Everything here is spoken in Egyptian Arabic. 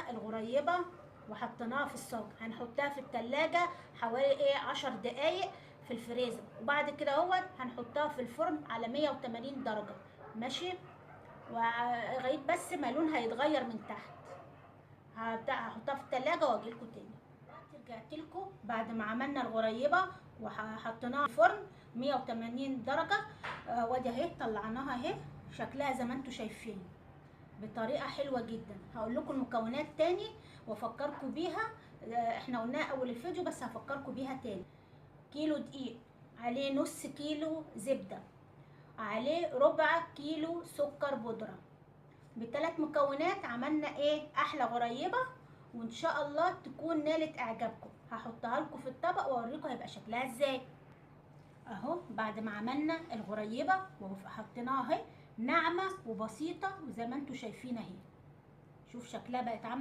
عملنا الغريبة وحطيناها في الصاج، هنحطها في التلاجة حوالي 10 دقايق في الفريزر، وبعد كده اهوت هنحطها في الفرن على 180 درجة. ماشي، وغاية بس ما لونها يتغير من تحت. هحطها في التلاجة واجيلكوا تاني. رجعت لكم بعد ما عملنا الغريبة وحطيناها في الفرن 180 درجة، وادي اهي طلعناها اهي، شكلها زي ما انتم شايفين بطريقة حلوة جدا. هقول لكم المكونات تاني وافكركم بيها، احنا قلناها اول الفيديو بس هفكركم بيها تاني. كيلو دقيق، عليه نص كيلو زبدة، عليه ربع كيلو سكر بودرة. بثلاث مكونات عملنا احلى غريبة، وان شاء الله تكون نالت اعجابكم. هحطها لكم في الطبق واوريكم هيبقى شكلها ازاي. اهو بعد ما عملنا الغريبة وحطيناها اهي، ناعمة وبسيطة وزي ما انتم شايفين اهي. شوف شكلها بقت عامله